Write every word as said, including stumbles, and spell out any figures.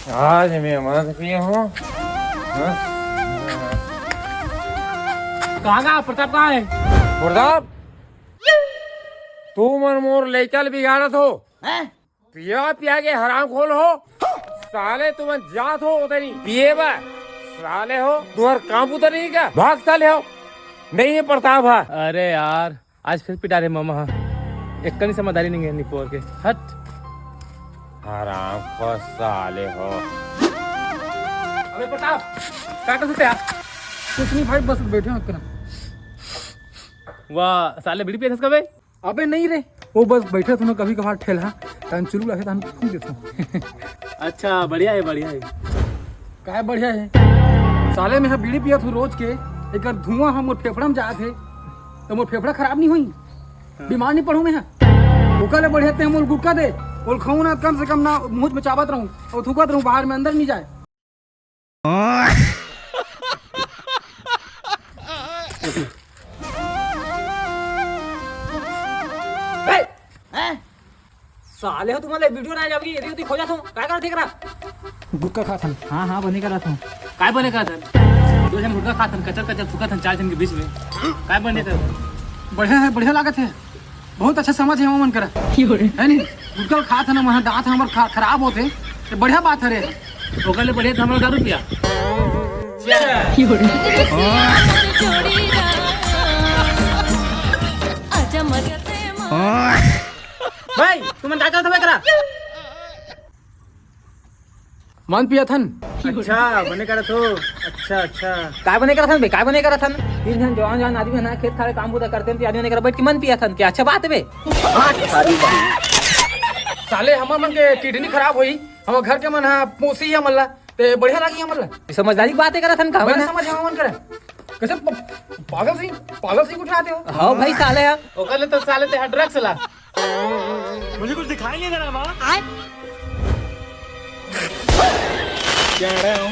आज मैं मत पिए हूँ। हाँ? कहाँ का प्रताप, कहाँ है? प्रताप, तू मन मोर लइका ल बिगाड़त हो। हैं? पिया पिया के हराम खोल हो। साले तुमन जात हो उतनी पिए बा। साले हो, तुहर काम उतर नहीं का? भाग साले हो। नहीं है प्रताप हा। अरे यार, आज फिर पिटा रे मामा हा। एक कनी समझदारी नहीं है निपोर के। हट। हराम खोर साले हो। अबे प्रताप, का कर सकते यार? कुछ नहीं भाई, बस बैठे हो इतना। वाह साले, बीड़ी पिए थस कबे? अबे नहीं रे, वो बस बैठे थे ना कभी कभार ठेला, तन चुलू लागे तन फूंक देथों। अच्छा, बढ़िया है, बढ़िया है। काय बढ़िया है? साले में बीड़ी पियत हूँ रोज के, एकर धुआं हम मोर फेफड़ा में जात है, तो मोर फेफड़ा खराब नहीं होई, हाँ। बीमार नहीं पड़ूं मैं। ओकर ले बढ़िया ते मोल गुटखा दे, ओल खाऊं ना, कम से कम ना मुंह में चाबत रहूं और थूकत रहूं, बाहर में अंदर नहीं जाए। हैं? साले हो, तुम्हारे वीडियो ना जावगी, यदि यदि खोजा तुम, काय करत एकरा? गुटखा खात हन। हाँ, हाँ, बने करत हूँ। काय बने करत हन? दो झन गुटखा खात हन, कचर कचर थूकत हन चार झन के बीच में। काय बने करत हन? बढ़िया है, बढ़िया लागत है। बहुत अच्छा समझ है वो मन करा। है नहीं? गुटखा खात हन, वहाँ दांत हमर खा-, खराब होते। ये बढ़िया बात है रे। ओकर ले बढ़िया तो हमर दारू पिया। भाई, तुमन का करत हवे करा? मन पियत हन। अच्छा, बने करत हो। अच्छा, अच्छा। काय बने करत हन बे? काय बने करत हन? तीन झन जवान जवान आदमी हन, खेत खार काम बुता करते हन, ते आदमी बने करत बैठ के मन पियत हन। क्या अच्छा बात है बे? साले हमर मन के किडनी खराब होई, हमर घर के मन हा पोसी हमन ला, ते बढ़िया लागी हमन ला। ये समझदारी की बात है करत हन का? बने समझ हमन करे। कैसे प-, पागल सी, पागल सी उठे आते हो? हाँ भाई साले हा। ओकर ले तो साले ते हा ड्रग्स ला। मुझे कुछ दिखाई नहीं दे रहा माँ। क्या रहा हूँ?